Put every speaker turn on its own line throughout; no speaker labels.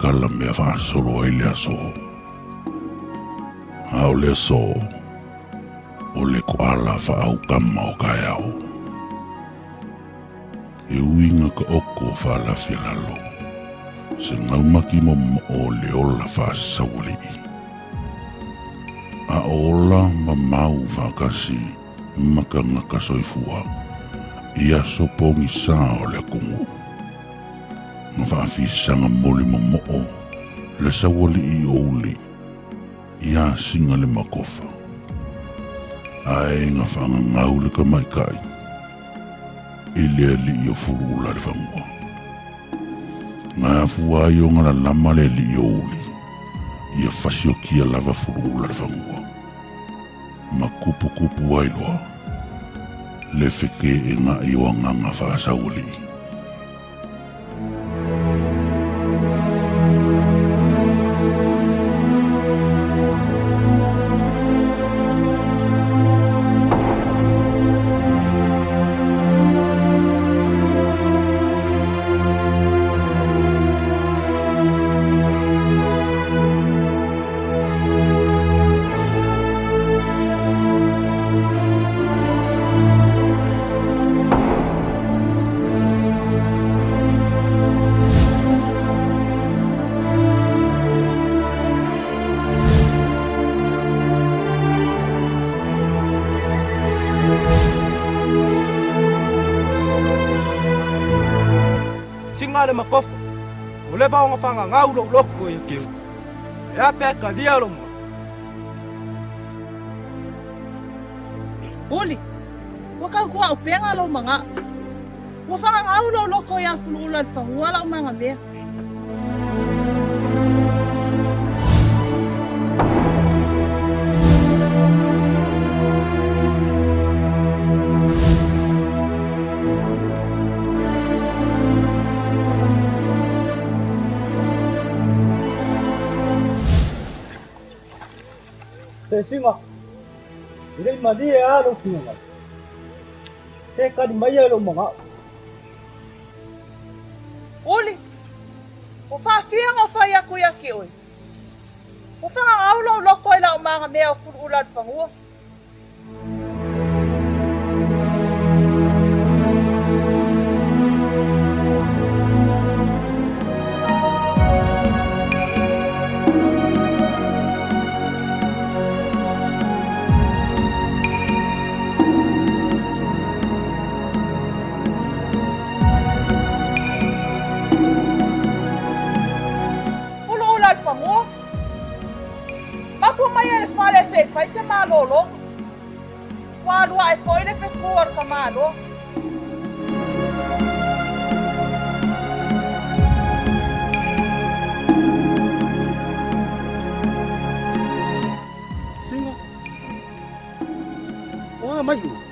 kalamea faasolo ai le aso. A o le aso, o le koala faaukama o taeao. E uiga ka oko faalafia lalo, se gaumaki momoo o le ola faasaualii. A o ola ma mau faatasi ma tagata soifua i aso pogisā o le atunuu. Na faafisaga moli momoo le saualii o Uli iā Siga le Makofa. Ae na faagagau le tamaitai i le alii o Fuluula le fanua. Na afua ai ona lalama le alii o Uli, ia fasiokia lava Fuluula le fanua. Ma kupukupu ai loa le feteenai o agaga faasaualii.
Siga le Makofa, ua leva ona faagagau lou loto ia te oe. E a pe a e talia lou manao?
Uli, ua tautuaupega lou manao. Ua faagagau lou loto iā Fuluula le fanua lau magamea.
Se Siga, e le i malie lava lou finagalo. Se tali maia i lou manao.
Uli, ua faafia ona fai atu ia te oe. Ua fagagau lou loto i lau magamea o Fuluula le fanua. Fuluula le fanua. Mapu mai e le fale se i fai se malologa. Ua alu ae foi le fetu o le tamaloa.
Siga, o a mai oe?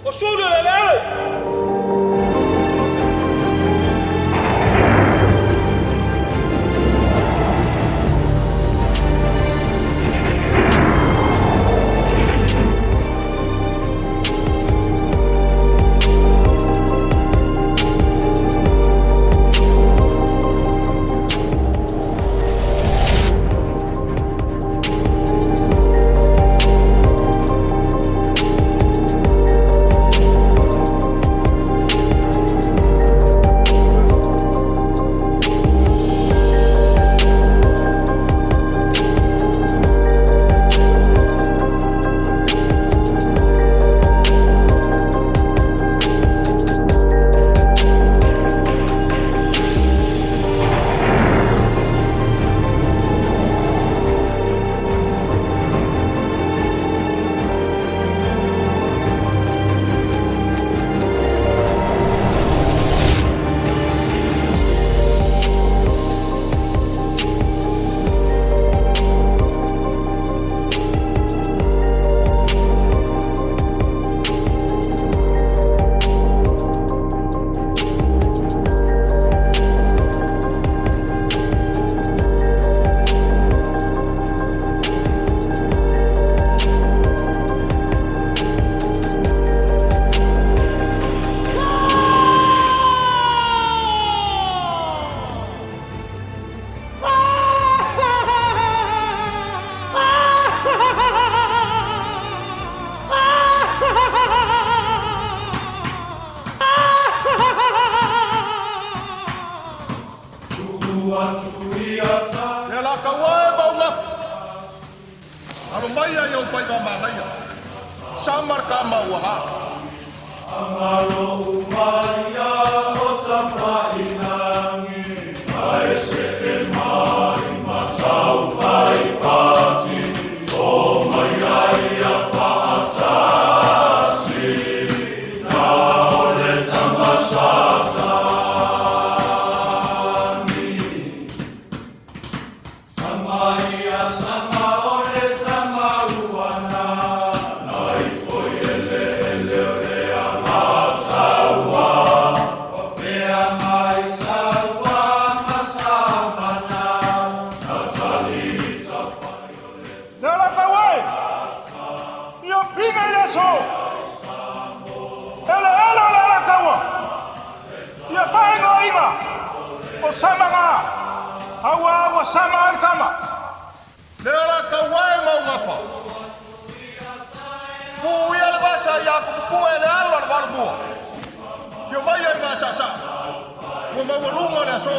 O suli o le eleele.
Le la kaua e maugafa. Alo mai ai au faiva manaia. Sa marka maua.
Le la kaua e. Ia piga i le aso. Ele ele o le ala kaua. Ia faaigoaina. O Samaga. Aua ua sama ai le tama.
Le la kaua e maugafa. Puia le vasa ia kupue le alo le valumua. Ia mai ai ngā sasa. Ua maualuga le aso.